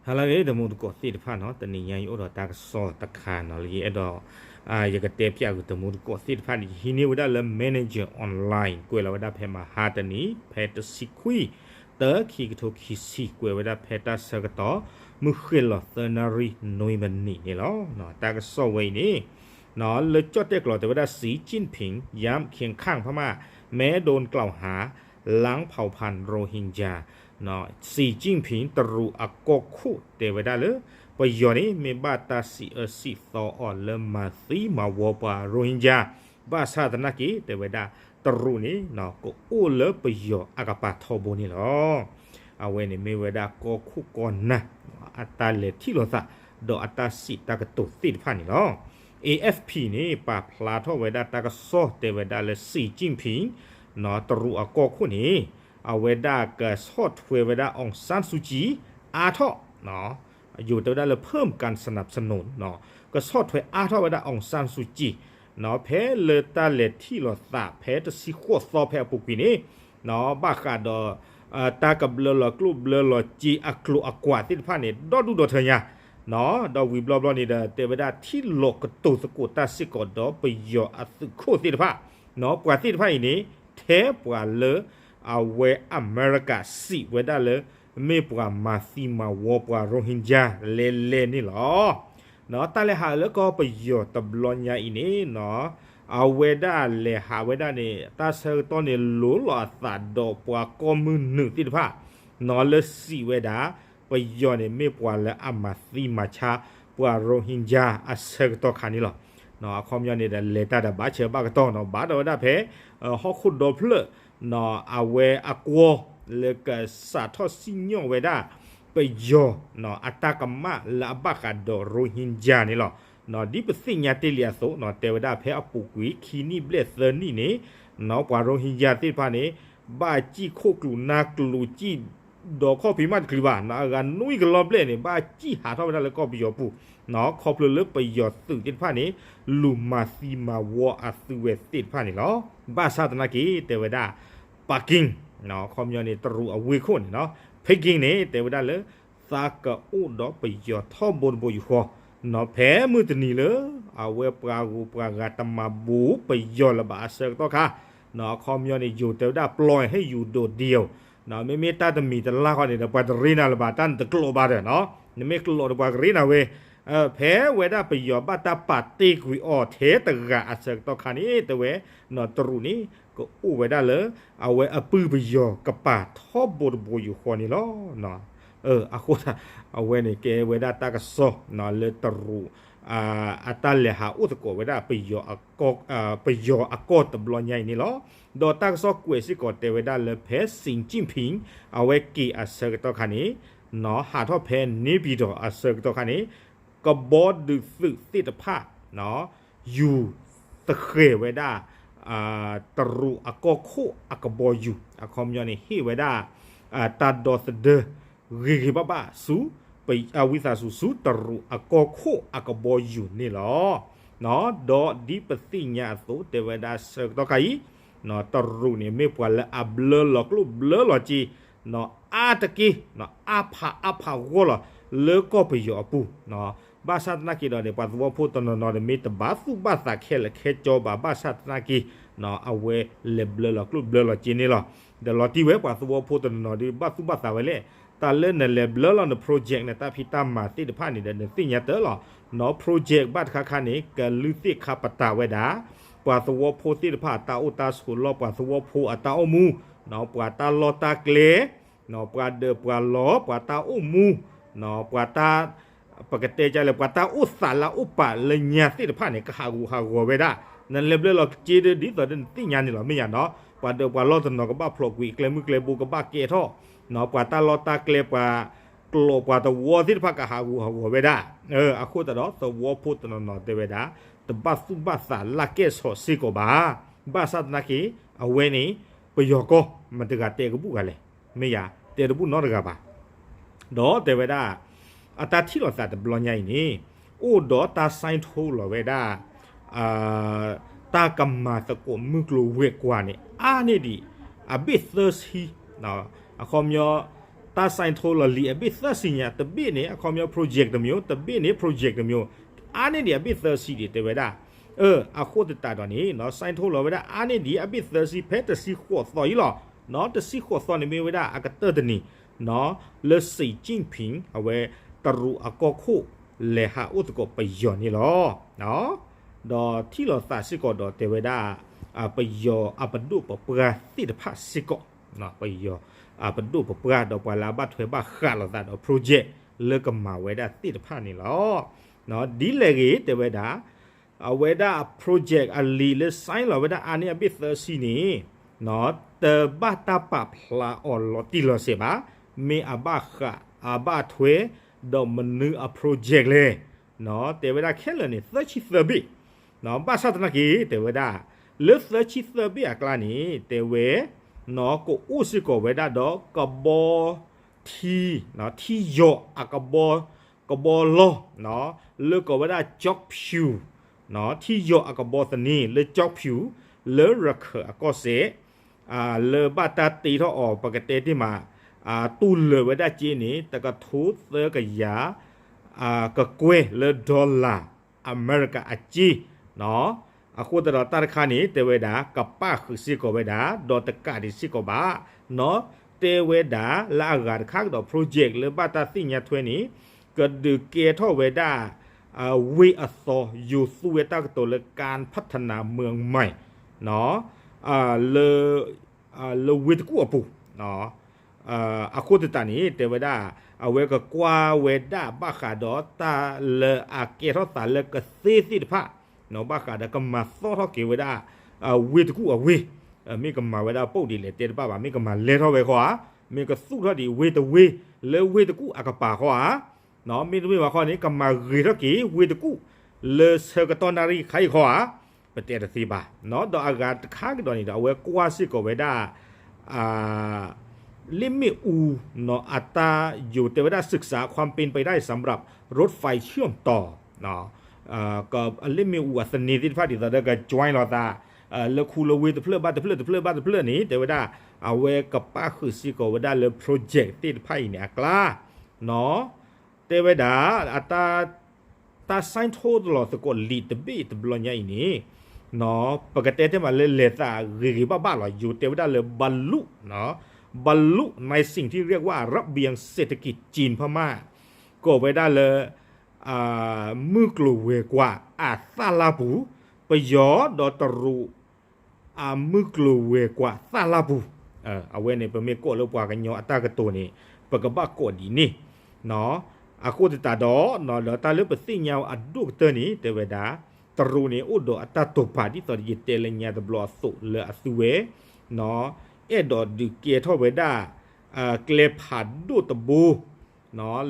ဟါလၢအဂ့ၤ တံၤသကိးသ့ၣ်တဖၣ်နီၤ, တနံၤညါအံၤအိၣ်ဒီးတၢ်ကစီၣ်တခါနီၤ, လၢယအဲၣ်ဒိး ယကတဲဖျါဃုာ်တံၤသကိးသ့ၣ်တဖၣ်န့ၣ် ယဟံးန့ၢ်ဝဲဒၣ်လၢ Manager Online ကွဲးလီၤဝဲဒၣ်ဖဲမဟါတနံၤ ဖဲတဆံခွံ တၢ ခံကထိခံဆံ ကွဲးဝဲဒၣ်ဖဲတၢ်ဆၢကတီၢ် မုၢ်ဃ့ၢ်လီၤသၢနၣ်ရံၣ် နွံမံးနံးန့ၣ်လီၤ. တၢ်ကစီၣ်ဝဲအံၤန့ၣ် လၢကၠီၣ်တဲၣ်ကျိာ်တဲဝဲဒၣ် สีจิ้นผิง ย้ำเคียงข้างพม่า แม้โดนกล่าวหา ล้างเผ่าพันธุ์โรฮิงญา สีจิ้นผิง တရူးအကီၢ်ခိၣ်တဲဝဲဒၣ်လၢ ပယီၤန့ၣ် မ့ၢ်ဘၣ်တၢ်စံးအၢစံးသီအီၤလၢမၤသံမၤဝီပှၤရိဟ့ကၠါ, ဘၣ်ဆၣ်သနာ်က့ တဲဝဲဒၣ် တရူးန့ၣ် ကအိၣ်လၢပယီၤအကပၤထီဘိန့ၣ်လီၤ. အဝဲန့ၣ်မ့ၢ်ဝဲဒၣ်ကီၢ်ခိၣ်ကီၢ်နၢ် အတၢ်လဲၤထံၣ်လိာ်သး ဒီးအတၢ်စံးတၢ်ကတိၤသ့ၣ်တဖၣ်န့ၣ်လီၤ. A F P န့ၣ် ပာ်ဖျါထီၣ်ဝဲဒၣ်တၢ်ကစီၣ်တဲဝဲဒၣ်လၢ สีจิ้นผิง တရူးအကီၢ်ခိၣ်န့ၣ် အဝဲဒၣ်ကဆီၣ်ထွဲဝဲဒၣ် အောင်ဆန်းစုကြည် အါထီၣ် ယိၤတဲဝဲဒၣ်လၢ เพิ่มการสนับสนุน ကဆီၣ်ထွဲအါထီၣ်ဝဲဒၣ် အောင်ဆန်းစုကြည် ဖဲလၢတၢ်လဲၤထံၣ်လိာ်သးဖဲတဆံဃိးသီဖဲအပူၤကွံာ်န့ၣ် ဘၣ်ဃးဒီး တၢ်ကဘျၢလီၤကျိၣ်ဘျၢလီၤစ့အကျိၤအကွာ်သ့ၣ်တဖၣ်န့ၣ် ဒီဒူၣ်ဒီထၢညါ ဒီးဝံၤဘျီဘျီန့ၣ်ဒီး တဲဝဲဒၣ်ထံၣ်လိာ်ကတိၤသကိးတၢ်စ့ၢ်ကီးဒီးပယီၤအသုးခိၣ်သ့ၣ်တဖၣ် ပှၤသ့ၣ်တဖၣ်အံၤန့ၣ် ထဲပှၤလၢ အဝဲအမဲရကၤစံးဝဲဒၣ်လၢ မ့ၢ်ပှၤမၤသံမၤဝီပှၤရိဟ့ကၠါလဲၤလဲၤန့ၣ်လီၤ. တၢ်လဲၤဟးလၢကီၢ်ပယီၤတဘျီညါအံၤန့ၣ် အဝဲဒၣ်လဲၤဟးဝဲဒၣ်န့ၣ် တၢ်ဆၢကတီၢ်န့ၣ် လိၤလီၤအသးဒီးပှၤကီၢ်မုၢ်နုာ်သ့ၣ်တဖၣ် လၢစံးဝဲဒၣ် ပယီၤန့ၣ်မ့ၢ်ပှၤလၢအမၤသံမၤဆါ ပှၤရိဟ့ကၠါအဆၢကတီၢ်ခါန့ၣ်လီၤ. အခီပညီန့ၣ်ဒီး လဲၤတၢ်ဒီးဘၣ်ဆၢဘၣ်ကတီၢ်နီၤ ဘၣ်ဒီးဝဲဒၣ်ဖဲ ဟီၣ်ခိၣ်ဒီဖျၢၣ် အဝဲအကွီၢ်လၢကစးထီၣ်စံၣ်ညီၣ်ဝဲဒၣ် ပယီၤ အတၢ်ကမၣ်လၢအဘၣ်ဃးဒီးရိဟ့ကၠါန့ၣ်လီၤ. ဒ်ပသ့ၣ်ညါတ့ၢ်လံအသိး တဲဝဲဒၣ်ဖဲအပူၤကွံာ်ခံနံၣ်ဘျဲၣ်သၢနံၣ်န့ၣ် ပှၤရိဟ့ကၠါသ့ၣ်တဖၣ်န့ၣ် ဘၣ်စံၣ်ခိၣ်ကျူးနါကျူးစံၣ် ဒီးခီၣ်ဖံးမးတချုးဘၣ် အဂၤနွံကလီဘျဲၣ်န့ၣ် ဘၣ်စံၣ်ဟးထီၣ်ဝဲဒၣ်လၢကီၢ်ပယီၤပူၤ ခီဖျိလၢပယီၤသုးသ့ၣ်တဖၣ်န့ၣ် လူၤမၤသံမၤဝီအသုဝဲသ့ၣ်တဖၣ်န့ၣ်လီၤ. ဘၣ်ဆၣ်သနာ်က့ တဲဝဲဒၣ် ပကၠ့ၣ် အခီပညီန့ၣ် တရူးအဝ့ၢ်ခိၣ်န့ၣ်နီၤ ပကၠ့ၣ်န့ၣ် တဲဝဲဒၣ်လၢ သးကအိၣ်ဒီးပယီၤထီဘိတဘိယူၢ်ဃီ ဖဲမုၢ်တနံၤလၢ အဝဲပှၤဂုၤပှၤဂၤတမၤဘူးပယီၤလၢၤဘၣ်အဆၢကတီၢ်ခါ အခီပညီန့ၣ် ယိၤတဲဝဲဒၣ်ပျီဟ့ၣ်ယူၤဒိးဒံးဧိၤ မ့မ့ၢ်တၢ်တမံၤတလါဃီန့ၣ်ဒီး ပှၤတရ့နၤလၢၤဘၣ် တၢ်နတကျိးဘၣ်ဒီးနီၤ နမ့ၢ်ကျိးဒီးပှၤကရ့နၤဝဲ ဖဲဝဲဒၣ်ပယီၤဘၣ်တၢ်ပာ်တ့ၢ်ကွံာ်အီၤထဲတဂၤအဆၢကတီၢ်ခါန့ၣ် တဲဝဲ တရူးန့ၣ် ကအိၣ်ဝဲဒၣ်လၢ အဝဲအပုၢ်ပယီၤကပၤထီဘိတဘိယူၢ်ဃီန့ၣ်လီၤ. အဃိ အဝဲန့ၣ်ကဲဝဲဒၣ်တၢ်ကစီၣ်လၢတရူး အတၢ်လဲၤဟးအိၣ်သကိးဝဲဒၣ် ပယီၤအကီၢ်တဘျီညါအံၤန့ၣ်လီၤ. ဒီးတၢ်ကစီၣ်ကွဲးစ့ၢ်ကီးတဲဝဲဒၣ်လၢဖဲ စံၣ်ကၠ့ၣ်ဖံး အဝဲက့ၤအဆၢကတီၢ်ခါန့ၣ် ဟးထီၣ်ဖဲန့ၣ်ပံၤဒီးအဆၢကတီၢ်ခါန့ၣ် ကဘီဒုးသုးသ့ၣ်တဖၣ် ယူၤသဃဲၤဝဲဒၣ် တရူးအကီၢ်ခိၣ်အကဘီယူၤ အခီပညီန့ၣ် ဟ့ၣ်ဝဲဒၣ် တၢ်ဒီသဒၢ ဂ့ၤဂ့ၤဘၣ်ဘၣ်ဆူ ဝံသးစူၤဆူတရူးအကီၢ်ခိၣ်အကဘီယူၤန့ၣ်လီၤ. ဒီးဒ်ပသ့ၣ်ညါအသိး တဲဝဲဒၣ်ဆၢကတီၢ်ခါအံၤ တရူးန့ၣ် မ့ၢ်ပှၤလၢအဘျၢလီၤကျိၣ်ဘျၢလီၤစ့ အါတက့ၢ် အါဖးအါဖးဂီၢ်လီၤ လၢကီၢ်ပယီၤအပူၤ ဘၣ်ဆၣ်သနာ်က့ဒီးန့ၣ် ပှၤသဝီဖိတနီၤနီၤန့ၣ် မ့ၢ်တဘၣ်သူၣ်ဘၣ်သးခဲလၢာ်ခဲဆ့ဘၣ် ဘၣ်ဆၣ်သနာ်က့ အဝဲလဲၤဘျၢလီၤကျိၣ်ဘျၢလီၤစ့န့ၣ်လီၤ. ဒီးလီၤတံၢ်ဝဲပှၤသဝီဖိတနီၤနီၤဒီး ဘၣ်သူၣ်ဘၣ်သးဝဲလဲၣ် တၢ်လၢနလဲၤဘျၢလီၤန project နတၢ်ဖံးတၢ်မၤသ့ၣ်တဖၣ်န့ၣ်ဒီး နသ့ၣ်ညါတၢ်လီၤ နီၤ project ဘၣ်တခါခါန့ၣ် ကလုၢ်သ့ၣ်ခါပတာ်ဝဲဒၣ် ပှၤသဝီဖိသ့ၣ်တဖၣ်အတၢ်အိၣ်တၢ်ဆိးလီၢ် ပှၤသဝီဖိအတၢ်အိၣ်မူ ပှၤတၢ်လီၢ်တၢ်ကျဲ ပှၤဒၢးပှၤလီ ပှၤတၢ်အိၣ်မူ ပှၤတၢ် ပကတဲကလဲၣ် ပှၤတၢ်အိၣ်သးလၢအအိၣ်ပာ်လၢညါသ့ၣ်တဖၣ်န့ၣ် ကဟးဂူာ်ဟးဂီၤဝဲဒၣ် နလဲၤဘျၢလီၤစ့ဒီး ဒ်သိးဒီးနသ့ၣ်ညါန့ၣ်လီၤ မ့ၢ်ယါနီၤ ပှၤဒၢးပှၤလီတနီၤကဘၣ်ဖျိးကွံာ် ကျဲမုၢ်ကျဲဘိကဘၣ်ကဲထီၣ် ပှၤတၢ်လီၢ်တၢ်ကျဲ ပှၤကျိးပှၤသဝီသ့ၣ်တဖၣ်ကဟးဂူာ်ဟးဂီၤဝဲဒၣ် အဃိသတးဒီး သဝီဖိတနီၤနီၤတဲဝဲဒၣ် တဘၣ်သူၣ်ဘၣ်သးလၢကဲၣ်ဆိးစ့ၢ်ကီးဘၣ် ဘၣ်ဆၣ်သနာ်က့ အဝဲန့ၣ် ပယီၤကီၢ် မတၤတဂၤတဲကဘူၣ်ဂၤလဲၣ် မ့ၢ်ယါ တဲတဘူၣ်နီတဂၤဘၣ် ဒီးတဲဝဲဒၣ် အတၢ်ထံၣ်လိာ်သးတဘျီညါအံၤန့ၣ် အိၣ်ဒီးတၢ် sign ထိလီၤဝဲဒၣ် တၢ်ကမၤသကိးမုၢ်ကျိၤဝဲၤကွာ်န့ၣ် အါန့ၢ်ဒံး အဘ့ၣ်သၢဆံ အခီပညီ တၢ် sign ထိုးလီၤလံာ်အဘ့ၣ်သၢဆံညါ, တဘ့ၣ်န့ၣ် အခီပညီ project တစ်မျိုး, တဘ့ၣ်န့ၣ် project တစ်မျိုး, အါန့ၢ်ဒံးအဘ့ၣ်သၢဆံဒံး တဲဝဲဒၣ်. အဃိသတးဒီးန့ၣ် sign ထိုးလီၤဝဲဒၣ်အါန့ၢ်ဒံးအဘ့ၣ်သၢဆံ ဖဲတဆံဃိးသီအံၤလီၤ. တဆံဃိးသီန့ၣ်မ့ၢ်ဝဲဒၣ်အကတၢၢ်တနံၤ လၢ Xi Jinping အဝဲ တရူးအကီၢ်ခိၣ် လဲၤဟးအိၣ်သကိးပယီၤန့ၣ်လီၤ. ဒီးထံၣ်လိာ်သးစ့ၢ်ကီးဒီးတဲဝဲဒၣ် ပယီၤအပဒိၣ်ပပှၢ်သ့ၣ်တဖၣ်စ့ၢ်ကီး, ပယီၤအပဒိၣ်ပပှၢ် ဒီးပှၤလၢအဘၣ်ထွဲဘၣ်ဃးလိာ်သးဒီး project လၢကမၤဝဲဒၣ်သ့ၣ်တဖၣ်န့ၣ်လီၤ. ဒ်လဲၣ်ဂ့ၤ တဲဝဲဒၣ် အဝဲဒၣ် project အလံာ်လၢ sign လီၤဝဲဒၣ်အါန့ၢ်အဘ့ၣ်သၢဆံန့ၣ် တဘၣ်တၢ်ပာ်ဖျါအီၤလီၤတံၢ်လီၤဆဲးဘၣ်, မ့ၢ်အဘၣ်ဃး အဘၣ်ထွဲ ဒီးမနုၤအ project လဲၣ်. တဲဝဲဒၣ်ခဲလၢာ်န့ၣ် သၢဆံသၢဘ့ၣ်, ဘၣ်ဆၣ်သနာ်က့ တဲဝဲဒၣ် လၢသၢဆံသၢဘ့ၣ်အကျါန့ၣ် တဲဝဲ ကအိၣ်စ့ၢ်ကီးဝဲဒၣ်ဒီးကဘီ ထံ ထံယီၤအကဘီ ကဘီလီၢ် လၢကိးဝဲဒၣ် ကျောက်ဖြူ ထံယီၤအကဘီသန့လၢ ကျောက်ဖြူ လၢရခၢၣ်အကီၢ်စဲၣ် လၢဘၣ်တၢ်တ့ထီၣ်အီၤ ပကတဲတ့ၢ်မး တူၢ်လၢာ်ဝဲဒၣ်က့န့ၣ် တကထိသၢကယၤ ကကွဲၢ်လၢ dollar အမဲရကၤအက့ အဃိသတးဒီးတၢ်တခါန့ၣ် တဲဝဲဒၣ် ကပၣ်ဃုာ်စ့ၢ်ကီးဝဲဒၣ် ဒီးတကးဒံးစ့ၢ်ကီးဘၣ် တဲဝဲဒၣ်လၢအဂၤတခါကဒီး project လၢဘၣ်တၢ်သ့ၣ်ညါထွဲန့ၣ် ကဒုးကဲထီၣ်ဝဲဒၣ် ဝ့ၢ်အသီ ယိၤသူဝဲတၢ်ကတိၤလၢ การพัฒนาเมืองใหม่ လၢ လၢဝ့ၢ်တကူၣ်အပူၤ အဃိသတးန့ၣ် တဲဝဲဒၣ် အဝဲကကွၢ်ဝဲဒၣ်ဘၣ်ဃးဒီးတၢ်လၢအကဲထီၣ်သးလၢကသ့သ့ၣ်တဖၣ် ဘၣ်ဃးဒီးကမၤသီၣ်ထီၣ်က့ၤဝဲဒၣ် ဝ့ၢ်တကူၣ်အဝ့ၢ် မ့ၢ်ကမၤဝဲဒၣ်ပိၣ်ဒ်လဲၣ်တဲတဘၣ်ဘၣ် မ့ၢ်ကမၤလဲထီၣ်ဝဲဃီဧါ, မ့ၢ်ကသူၣ်ထီၣ်ဒံးဝ့ၢ်တဝ့ၢ် လၢဝ့ၢ်တကူၣ်အကပၤဃီဧါ, မ့တမ့ၢ်ဘၣ်ဃီန့ၣ် ကမၤဂ့ၤထီၣ်က့ၤဝ့ၢ်တကူၣ် လၢဆၢကတီၢ်နၣ်ရံၣ်ခါအံၤဃီဧါ, ပတဲတသ့ဘၣ်, ဒီးအဂၤတခါကဒီးန့ၣ်ဒီး အဝဲကွၢ်စ့ၢ်ကီးဝဲဒၣ် လ့ၣ်မ့ၣ်အူ အတၢ်ယိၤတဲဝဲဒၣ် ศึกษาความเป็นไปได้สำหรับรถไฟเชื่อมต่อ လ့ၣ်မ့ၣ်အူအသန့သ့ၣ်တဖၣ်ဒ်သိးဒီးက join လိာ်သး လၢခူလၢဝ့ၢ်တဖျၢၣ်ဘၣ်တဖျၢၣ် တဖျၢၣ်ဘၣ်တဖျၢၣ်န့ၣ် တဲဝဲဒၣ် အဝဲကပၣ်ဃုာ်စ့ၢ်ကီးဝဲဒၣ်လၢ project သ့ၣ်တဖၣ်အံၤန့ၣ်အကျါ တဲဝဲဒၣ် အတၢ် တၢ် sign ထိုးလီၤသကိးလံာ်တဘ့ၣ်တဘျီညါအံၤန့ၣ် ပကတဲထဲမးလၢလဲၤသးဂ့ၤဂ့ၤဘၣ်ဘၣ်လီၤ. ယိၤတဲဝဲဒၣ်လၢ บรรลุ บรรลุในสิ่งที่เรียกว่าระเบียงเศรษฐกิจจีนพม่า ကိးဝဲဒၣ်လၢ မုၢ်ကျိၤဝဲၤကွာ်အသၣ်လၢ်ပူၤ, ပယီၤဒီးတရူး အမုၢ်ကျိၤဝဲၤကွာ်သၣ်လၢ်ပူၤ, အဝဲန့ၣ် ပမ့ၢ်ကိးလၢပှၤကညီအတၢ်ကတိၤန့ၣ် ပကဘၣ်ကိးဒ်န့ၣ်, အဃိသတးဒီး ဒီးတၢ်လၢပသ့ၣ်ညါအဒိၣ်ကတၢၢ်န့ၣ် တဲဝဲဒၣ် တရူးန့ၣ် အိၣ်ဒီးအတၢ်တိာ်ပာ်ဒ်သိးယတဲလၢညါတဘျီအသိးလၢအသုဝဲ အဲၣ်ဒိးဒုးကဲထီၣ်ဝဲဒၣ် ကျဲဖးဒိၣ်တဘိ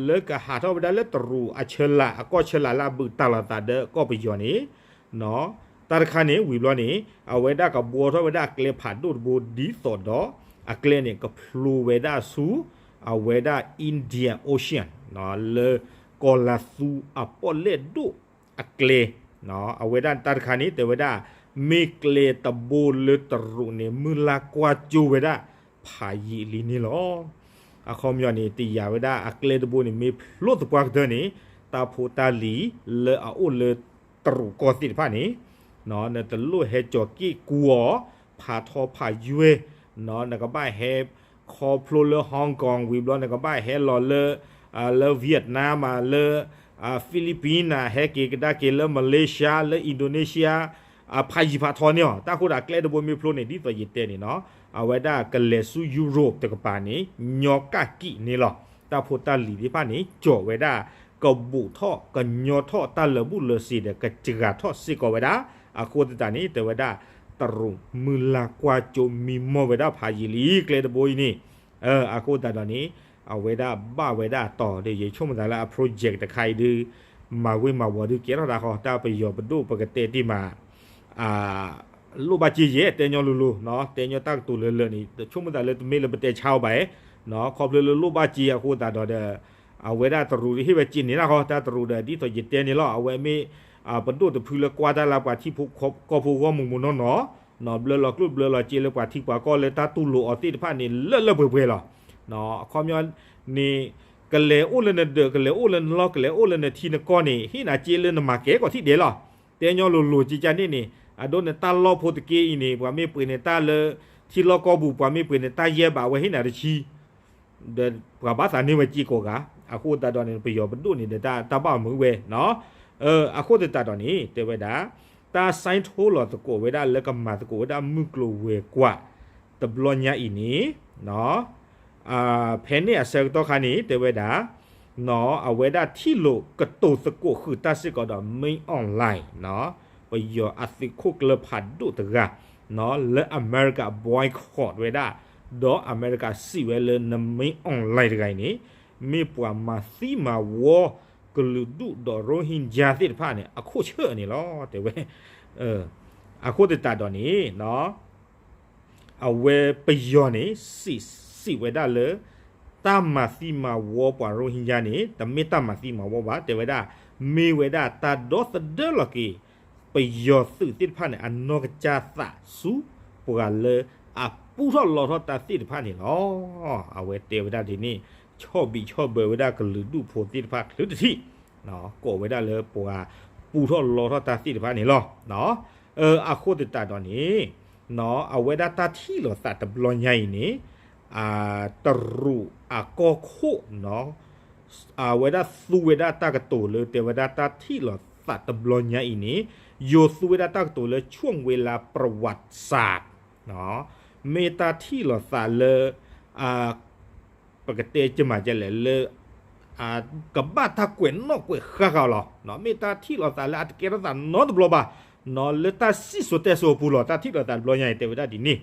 လၢကဟးထီၣ်ဝဲဒၣ်လၢတရူးအဆၢလၢ် အကီၢ်ဆၢလၢ်လၢအဘုးတၢ်လီၤသးဒီးကီၢ်ပယီၤန့ၣ်, တၢ်တခါန့ၣ် ဝံၤဘျီန့ၣ် အဝဲဒၣ်ကဘှီထီၣ်ဝဲဒၣ်ကျဲဖးဒိၣ်တဘိ ဒ်သိးဒီး အကျဲန့ၣ် ကဖျိဝဲဒၣ်ဆူ အဝဲဒၣ် Indian Ocean လၢကီၤလၤသူအပီၣ်လဲၣ်ဒိၣ်အကျဲ, အဝဲဒၣ်တၢ်တခါန့ၣ် တဲဝဲဒၣ် မ့ၢ်ကျဲတဘိလၢတရူးန့ၣ် မုၢ်လၢ်ကွၢ်ကၠိဝဲဒၣ် ဖးယံာ်လံန့ၣ်လီၤ. အခီပညီန့ၣ် တယာ်ဝဲဒၣ်အကျဲတဘိန့ၣ် မ့ၢ်ဖျိသပှၢ်ကတၢၢ်န့ၣ် တၢ်ဖိတၢ်လံၤလၢအအိၣ်လၢတရူးကီၢ်သ့ၣ်တဖၣ်န့ၣ် နတလိၣ်ဟဲကၠီၤက့ၣ်ကူအီၤ ဖးထီဖးယွဲၢ်, နကဘၣ်ဟဲခီဖျိလၢ Hong Kong ဝံၤဘျီ နကဘၣ်ဟဲလီၤလၢ လၢ Vietnam မး လၢ Philippines နၤ ဟဲက့ၤကဒါက့ၤလၢ Malaysia လၢ Indonesia ဖးယံာ်ဖးထီန့ၣ်လီၤ. တၢ်ဃိဒၣ်ကျဲတဘိမ့ၢ်ဖျိန့ၣ် ဒ်သိးယတဲန့ၣ်နီၤ အဝဲဒၣ်ကလဲၤဆူ Europe တကပၤန့ၣ် ညီကၣ်ကံၣ်န့ၣ်လီၤ. တၢ်ဖိတၢ်လံၤသ့ၣ်တဖၣ်န့ၣ် ကၠီၤဝဲဒၣ် ကဘူးထီၣ်ကညီထီၣ်တၢ်လၢာ်ဘူၣ်လၢာ်စ့ၤဒီး ကစှၤထီၣ်စ့ၢ်ကီးဝဲဒၣ်. အဃိသတးန့ၣ် တဲဝဲဒၣ် တရူးမုၢ်လၢ်ကွၢ်ကၠိမံမီၢ်ဝဲဒၣ်ဖးယံာ်လံ ကျဲတဘိအံၤန့ၣ် အဃိသတးဒီးန့ၣ် အဝဲဒၣ်ဘၣ်ဝဲဒၣ်အတီၤဒီး ယဆိကမိၣ်သးလၢအ project တခါအံၤဒုး မၤဝ့ၤမၤဝီၤဒုးကဲထီၣ်တၢ်ဃီ တၢ်ပယီၤပဒိၣ်ပကတဲတ့ၢ်မး လိၣ်ဘၣ်စ့ယဲၢ် တဲညီလိၤလိၤ တဲညီတၢ်ကတိၤလၢလၢာ်န့ၣ် ဆိကမိၣ်သးလၢတမ့ၢ်လၢပတဲဆါအီၤဘၣ်, ခီဖျိလၢလိၣ်ဘၣ်စ့အဃိသတးဒီးဒီး အဝဲဒၣ်တရူးဟ့ၣ်ဝဲစ့န့ၣ်လီၤဃီ တၢ်တရူးဒီး ဒ်သိးယတဲန့ၣ်လီၤ အဝဲမ့ၢ် ပဒိၣ်တဖုလၢကွၢ်တၢ်လၢပှၤထံဖိကီၢ်ဖိဂီၢ်မုၢ်မုၢ်နီၢ်နီၢ် ဘျၢလီၤကျိၣ်ဘျၢလီၤစ့လၢပှၤထံပှၤကီၢ်လၢတၢ်တူၢ်လိာ်အီၤသ့ၣ်တဖၣ်န့ၣ် လၢလၢပှဲၤပှဲၤလီၤ. အခီပညီန့ၣ် ကလဲၤအိၣ်လၢနဒၢး ကလဲၤအိၣ်လၢနလီၢ် ကလဲၤအိၣ်လၢနထံနကီၢ်န့ၣ် ဟ့ၣ်နၤစ့လၢနမၤကဲကီးထံၣ်ဒဲးလီၤ. တဲညီလိၤလိၤကကန့ၣ်န့ၣ် အဒိနတၢ်လီၢ်ဖိတက့ၢ်အံၤန့ၣ် ပှၤမ့ၢ်ပှ့ၤနတၢ်လၢ ထံလီၢ်ကီၢ်ပူၤ ပှၤမ့ၢ်ပှ့ၤနတၢ်ယဲၢ်ဘး အဝဲဟ့ၣ်နၤတဆံ ဒီးပှၤဘၣ်သးန့ၢ်ဝဲစ့ကိးဂၤ, အဃိသတးဒီးန့ၣ် ပယီၤပဒိၣ်န့ၣ်ဒီး တၢ်ဘၣ်မုာ်ဝဲ, အဃိသတးဒီးန့ၣ် တဲဝဲဒၣ် တၢ် sign ထိလီၤသကိးဝဲဒၣ်လၢကမၤသကိးဝဲဒၣ်မုၢ်ကျိၤဝဲၤကွာ် တဘျီညါအံၤန့ၣ် ဖဲန့ၣ်အဆၢကတီၢ်ခါန့ၣ် တဲဝဲဒၣ် အဝဲဒၣ်ထံၣ်လိာ်ကတိၤသကိးဃုာ်တၢ်စ့ၢ်ကီးဒီး မင်းအောင်လှိုင် ပယီၤအသုးခိၣ်ကျၢၢ်ဖးဒိၣ်တဂၤ လၢအမဲရကၤ boycott ဝဲဒၣ်, ဒီးအမဲရကၤစံးဝဲလၢန မင်းအောင်လှိုင် တဂၤအံၤန့ၣ် မ့ၢ်ပှၤမၤသံမၤဝီ ကလုာ်ဒူၣ်ဒီး ရိဟ့ၣ်ကၠါသ့ၣ်တဖၣ်န့ၣ် အခိၣ်ဆၢၣ်န့ၣ်လီၤ တဲဝဲ. အဃိသတးဒီးန့ၣ် အဝဲပယီၤန့ၣ် စံးဝဲဒၣ်လၢ တၢ်မၤသံမၤဝီပှၤရိဟ့ၣ်ကၠါန့ၣ် တမ့ၢ်တၢ်မၤသံမၤဝီဘၣ် တဲဝဲဒၣ်, မ့ၢ်ဝဲဒၣ်တၢ်ဒီသဒၢလီၤက့ၤ ပယီၤသုးသ့ၣ်တဖၣ်န့ၣ် အနီၢ်ကစၢ်သးဆူ ပှၤလၢအပူထီၣ်လီထီၣ်တၢ်သ့ၣ်တဖၣ်န့ၣ်လီၤ. အဝဲတဲဝဲဒၣ်ဒ်န့ၣ် ဆီၣ်ဘံးဆီၣ်ဘၢဝဲဒၣ်ကလုာ်ဒူၣ်ဖိသ့ၣ်တဖၣ်ချုးတထံၣ်, ကိးဝဲဒၣ်လၢပှၤပူထီၣ်လီထီၣ်တၢ်သ့ၣ်တဖၣ်န့ၣ်လီၤ. အဃိသတးဒီးန့ၣ် အဝဲဒၣ်တၢ်ထံၣ်လိာ်သးတဘျီညါအံၤန့ၣ် တရူးအကီၢ်ခိၣ် အဝဲဒၣ်သူဝဲဒၣ်တၢ်ကတိၤလၢ တဲဝဲဒၣ်တၢ်ထံၣ်လိာ်သးတဘျီညါအံၤန့ၣ် ယိၤသူဝဲဒၣ်တၢ်ကတိၤလၢ ช่วงเวลาประวัติศาสตร์ မ့ၢ်တၢ်ထံၣ်လိာ်သးလၢ ပကတဲကမၤကလဲၣ်လၢ ကဘၣ်တၢ်ကွဲးနီၣ်ကွဲးဃါဃာ်လီၤ. မ့ၢ်တၢ်ထံၣ်လိာ်သးလၢအတကဲထီၣ်သးနီတဘျီဘၣ်, လၢတၢ်စံၣ်စိၤတဲစိၤအပူၤလီၤ. တၢ်ထံၣ်လိာ်သးတဘျီညါအံၤ တဲဝဲဒၣ်ဒ်န့ၣ်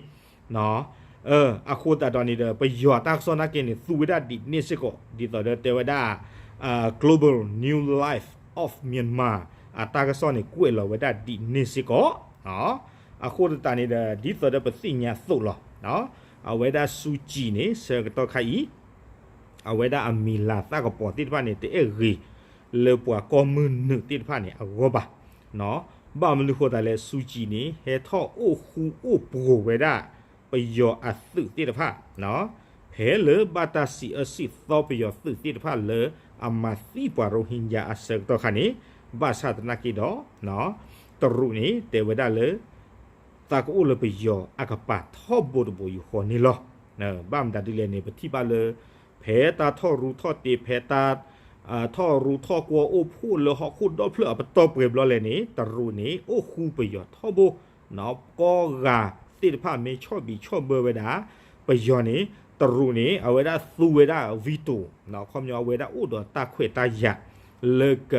အဃိသတးဒီးန့ၣ်ဒီး ပယီၤအတၢ်ကစီၣ်နာ်က့န့ၣ် သူဝဲဒၣ်ဒ်န့ၣ်စ့ၢ်ကီး ဒ်သိးဒီးတဲဝဲဒၣ် Global New Life of Myanmar အတၢ်ကစီၣ်န့ၣ် ကွဲးလီၤဝဲဒၣ်ဒ်န့ၣ်စ့ၢ်ကီး. အဃိသတးန့ၣ်ဒီး ဒ်သိးဒီးပသ့ၣ်ညါအသိးလီၤ. အဝဲဒၣ်စူကံန့ၣ် ဆၢကတီၢ်ခါအံၤ အဝဲဒၣ်အမံၤလၤသၣ်ကပီၤသ့ၣ်တဖၣ်န့ၣ် တအဲၣ်ဂ့ၤလၢပှၤကီၢ်မုၢ်နုာ်သ့ၣ်တဖၣ်န့ၣ်အဂီၢ်ဘၣ်. ဘၣ်မနုၤဃိသတးလဲၣ် စူကံန့ၣ် ဟဲထီၣ်အိၣ်ဃူအိၣ်ပှိၤဝဲဒၣ် ပယီၤအသုးသ့ၣ်တဖၣ် ဖဲလၢဘၣ်တၢ်စံးအၢစံးသီပယီၤသုးသ့ၣ်တဖၣ်လၢ အမၤသံပှၤရိဟ့ၣ်ကၠါအဆၢကတီၢ်ခါန့ၣ် ဘၣ်ဆၣ်သနာ်က့ဒီး တရူးန့ၣ် တဲဝဲဒၣ်လၢ သးကအိၣ်လၢပယီၤအကပၤထီဘိတဘိယူၢ်ဃီန့ၣ်လီၤ. ဘၣ်မတၤဒ်လဲၣ်န့ၣ် ပထံၣ်ဘၣ်လၢ ဖဲတၢ်ထီၣ်ရူထီၣ်တ့ ဖဲတၢ် ထီၣ်ရူထီၣ်ကွီၢ်အိၣ်ဖှိၣ်လၢဟီၣ်ခိၣ်ဒီဖျၢၣ်အပတီၢ်ပှဲၤဘျီလဲၣ်န့ၣ် တရူးန့ၣ် အိၣ်ဃူပယီၤထီဘိ ကီၢ်ဂၤသ့ၣ်တဖၣ်မ့ၢ်ဆီၣ်ဘံးဆီၣ်ဘၢဝဲဒၣ် ပယီၤန့ၣ် တရူးန့ၣ် အဝဲဒၣ်သူဝဲဒၣ် veto ခီပညီအဝဲဒၣ်အိၣ်ဒီးတၢ်ခွဲးတၢ်ယာ် လၢက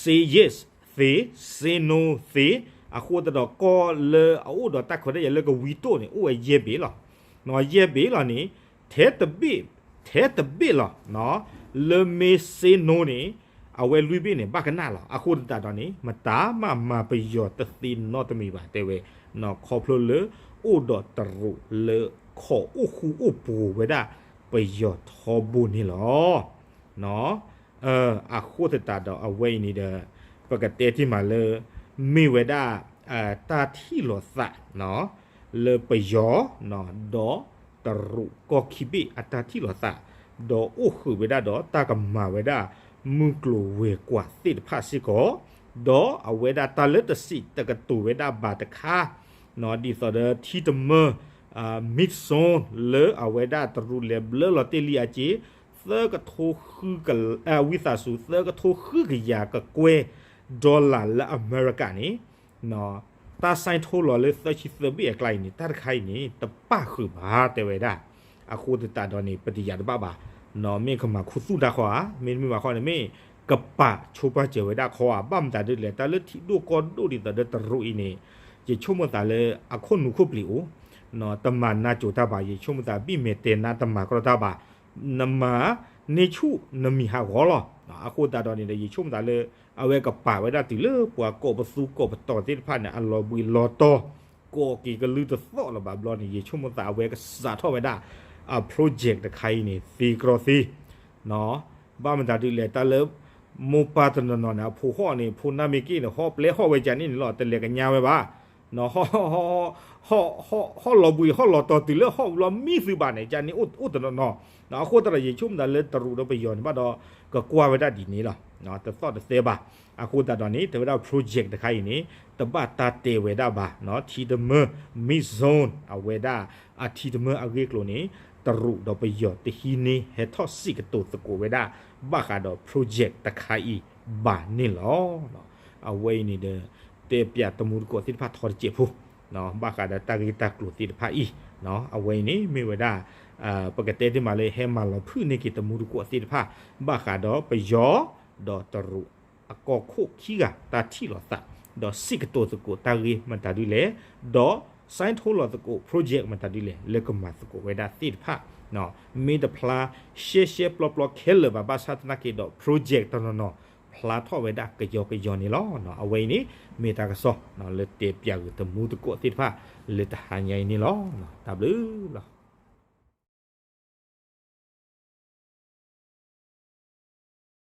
say yes သ့, say no သ့, အဃိသတးဒီးကီၢ်လၢအအိၣ်ဒီးတၢ်ခွဲးတၢ်ယာ်လၢက veto န့ၣ် အိၣ်ဝဲယဲၢ်ဘ့ၣ်လီၤ. ယဲၢ်ဘ့ၣ်လီၤန့ၣ် ထဲတဘ့ၣ်, ထဲတဘ့ၣ်လီၤ လၢမ့ၢ် say no န့ၣ် အဝဲလွံၢ်ဘ့ၣ်န့ၣ် ဘၣ်ကနၣ်လီၤ. အဃိသတးဒီးန့ၣ် မတၤမးမၤပယီၤတသ့နီတမံၤဘၣ် တဲဝဲ, ခီဖျိလၢအိၣ်ဒီးတရူးလၢခိးအိၣ်ဃူအိၣ်ပှိၤဝဲဒၣ်ပယီၤထီဘိန့ၣ်လီၤ. အဃိသတးဒီးအဝဲအံၤန့ၣ်ဒီး ပကတဲတ့ၢ်မးလၢ မ့ၢ်ဝဲဒၣ် တၢ်ထံၣ်လိာ်သး လၢပယီၤ ဒီးတရူးကီၢ်ခံဘ့ၣ်အတၢ်ထံၣ်လိာ်သး ဒီးအိၣ်ဃုာ်ဝဲဒၣ်ဒီးတၢ်ကမၤဝဲဒၣ် မုၢ်ကျိၤဝဲၤကွာ်သ့ၣ်တဖၣ်စ့ၢ်ကီး, ဒီးအဝဲဒၣ်တၢ်လၢတစံးတကတိၤဝဲဒၣ်ဘၣ်တခါ ဒ်သိးဒီးထံတမၢ mid zone လၢအဝဲဒၣ်တရူးလဲၤဘျၢလီၤတ့ၢ်လံအစ့ သၢကထိဃုက ဝံသးစူၤ သၢကထိဃုကယၤကကွဲၢ် dollar လၢအမဲရကၤန့ၣ် တၢ် sign ထိလီၤလၢသၢဆံသၢဘ့ၣ်အကျါအံၤန့ၣ် တၢ်တခါအံၤန့ၣ် တပၣ်ဃုာ်ဘၣ် တဲဝဲဒၣ်. အဃိသတးဒီးန့ၣ် ပတယာ်တဘၣ်ဘၣ်, မ့ၢ်ကမၤခူသူၣ်တၢ်ဃီဧါ, မ့တမ့ၢ်ဘၣ်ဃီန့ၣ် မ့ၢ်ကပာ်ဆိပာ်စၢၤဝဲဒၣ်ခီဧါ. ဘၣ်မတၤဒ်လဲၣ် တၢ်လၢထံဒိၣ်ကီၢ်ဒိၣ်ဒ်သိးဒီးတရူးအံၤန့ၣ် ယဆိကမိၣ်သးလၢအခိၣ်နူာ်ခိၣ်ပျံၤအိၣ် တမၤနါစိၤတၢ်ဘၣ်, ယဆိကမိၣ်သးဘံၣ်မဲာ်တဲၤနါတမၤကြီတၢ်ဘၣ်, နမၤန့ၢ်ဆူၣ်နမံၤဟးဂီၤလီၤ. အဃိသတးဒီးန့ၣ်ဒီး ယဆိကမိၣ်သးလၢ အဝဲကပာ်ဝဲဒၣ်တုၤလၢပှၤကိးပသူကိးပတီၤသ့ၣ်တဖၣ်န့ၣ် အလီၤဘှံးလီၤတီၤ ကိးက့ၤကလုၢ်တသီၣ်လၢၤဘၣ်ဘျီန့ၣ် ယဆိကမိၣ်သးအဝဲကစးထီၣ်ဝဲဒၣ် အ project တခါအံၤန့ၣ် သ့ကြီသ့ ဘၣ်မတၤဒ်လဲၣ် တၢ်လၢ မိၢ်ပၢ်တနီၤနီၤန့ၣ် အဖိဟီၣ်န့ၣ် ဖိနၢ်မ့ၢ်က့ၣ်န့ၣ် ဟီၣ်ပျဲဟီၣ်ဝဲကန့ၣ်န့ၣ်လီၤ တလဲၤကညါဝဲဘၣ်. ဟီၣ်လီၤဘှံးဟီၣ်လီၤတီၤတုၤလၢဟီၣ်ဝံၤလီၤမံသုးဘၣ်န့ၣ် ကန့ၣ်အိၣ်တနီၤနီၤ. အဃိသတးဒီး ယဆိကမိၣ်သးလၢတရူးဒီးပယီၤန့ၣ်ဘၣ်ဒီး ကကွၢ်ဝဲဒၣ်ဒ်န့ၣ်လီၤ. တသီၣ်တသဲဘၣ်. အဃိသတးဒီးန့ၣ် တဲဝဲဒၣ် project တခါအံၤန့ၣ် တဘၣ်တၢ်တဲဝဲဒၣ်ဘၣ်, ထံတမၢ mid zone အဝဲဒၣ် အထံတမၢအဂ့ၢ်အကျိၤန့ၣ် တရူးဒီးပယီၤတဟံးန့ၢ်ဟဲထီၣ်စံးကတိၤသကိးဝဲဒၣ် ဘၣ်ဃးဒီး project တခါအံၤဘၣ်န့ၣ်လီၤ. အဝဲအံၤန့ၣ်ဒီး တဲပၠးတမူတကိးသ့ၣ်တဖၣ်ထီတစဲးဖိ ဘၣ်ဃးဒီးတၢ်ဂ့ၢ်တၢ်ကျိၤသ့ၣ်တဖၣ်အံၤ, အဝဲအံၤန့ၣ်မ့ၢ်ဝဲဒၣ် ပကတဲတ့ၢ်မးလၢဟဲမၤလီၤဖုၣ်န့ၢ်က့ၤတမူတကိးသ့ၣ်တဖၣ် ဘၣ်ဃးဒီးပယီၤ ဒီးတရူး အကီၢ်ခိၣ်ခံဂၤတၢ်ထံၣ်လိာ်သး, ဒီးစံးကတိၤသကိးတၢ်ဂ့ၢ်မတၤဒ်လဲၣ်, ဒီး sign ထိလီၤသကိး project မတၤဒ်လဲၣ် လၢကမၤသကိးဝဲဒၣ်သ့ၣ်တဖၣ် မ့ၢ်တဖျါရှဲရှဲပျီပျီခဲလၢာ်ဘၣ် ဘၣ်ဆၣ်သနာ်က့ဒီး project တနီၤနီၤ ဖျါထီၣ်ဝဲဒၣ်ကယီကယီန့ၣ်လီၤ. အဝဲအံၤန့ၣ် မ့ၢ်တၢ်ကစီၣ်လၢတဲပၠးဂ့ၤတမူတကိးသ့ၣ်တဖၣ် လၢတဟါညါအံၤန့ၣ်လီၤ. တၢ်ဘျုးလီၤ.